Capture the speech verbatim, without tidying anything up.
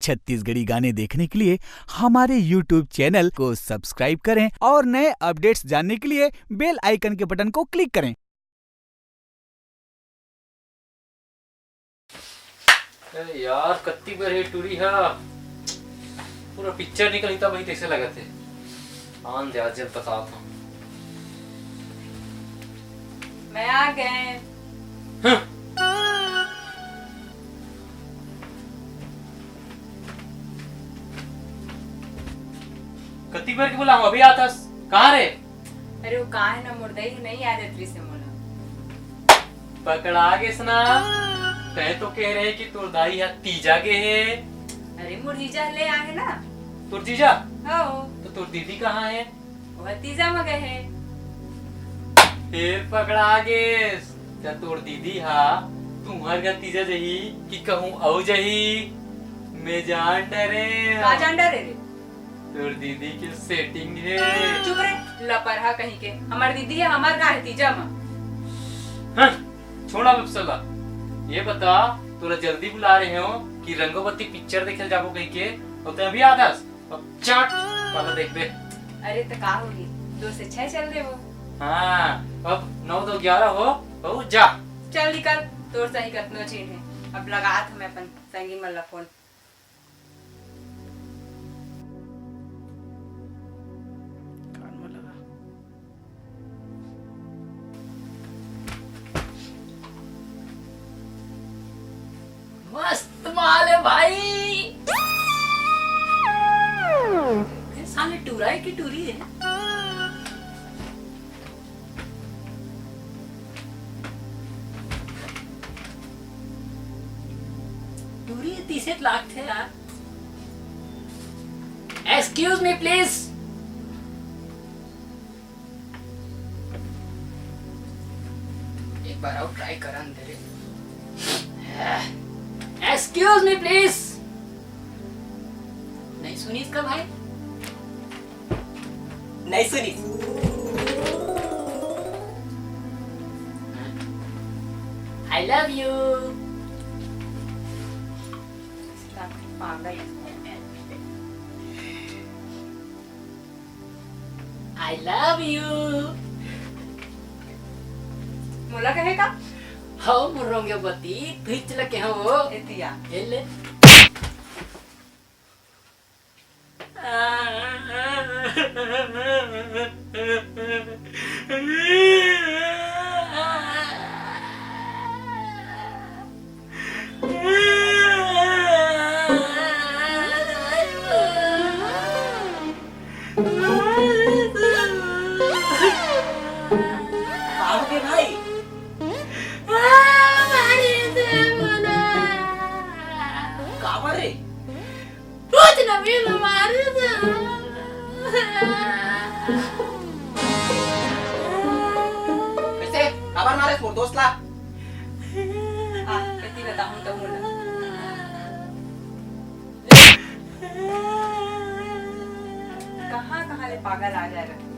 छत्तीसगढ़ी गाने देखने के लिए हमारे YouTube चैनल को सब्सक्राइब करें और नए अपडेट्स जानने के लिए बेल आइकन के बटन को क्लिक करें। अरे यार, कत्ती बर हे टूरी हा, पूरा पिक्चर निकल ही तब ही तैसे लगत हे। आन दे, आज जब बतात हूँ। मैं आ गए। हं। कत्ती बर के बोला हूँ, अभी आतस। कहाँ रे? अरे वो का हे ना, मोर दई नहीं याद है तेरी से मोला। पकड़ा गेस ना। तै तो कह रहे कि तोर दाई हा तीजा गे हे। अरे मोर जीजा ले आए ना। तोर जीजा? हो। तो तोर दीदी कहाँ हे? वो तीजा में गए हे। फिर पकड़ा गेस। क्या तोर दीदी हा तुम्हर घर तीजा जही कि कहूँ अउ जही? मैं जान डरे। का जान डरे रे? तोर दीदी के सेटिंग हे। चुप रे, लपरहा कहीं के। हमार दीदी हे, हमार का हे तीजा मा? हाँ, छोड़ा अब सला। ये बता, तोला जल्दी बुला रहे हो कि रंगोबत्ती पिक्चर देखे जाबो कहीं के, और तै अभी आतस? अब चाट वाला देख बे। अरे त का होगी, दो से छह चल देबो। हाँ, अब नौ दो ग्यारह हो, बहू जा। चल निकल, तोर सही कतनो चीज हे। अब लगात हूँ मैं अपन संगी मन ला फोन। कान में लगा। मस्त माल है भाई। ये साले टूरा है कि टूरी है? टूरी तीसे लाख थे यार। Excuse me, please. एक बार और ट्राई करन दे रे। Excuse me, please. नहीं सुनी इसका भाई? नहीं सुनी। I love you. पागल। I love you. मोला कहे का? हो मोर रोंगे बती, तुही चला के हो। एतिया। ए ले। का होगे भाई? काबर रे? कुछ ना मिल मारे से। कैसे? काबर मारे मोर दोस्त ला? आ, कति बताहूं त मोला। कहाँ कहाँ ले पागल आ जाए रहे।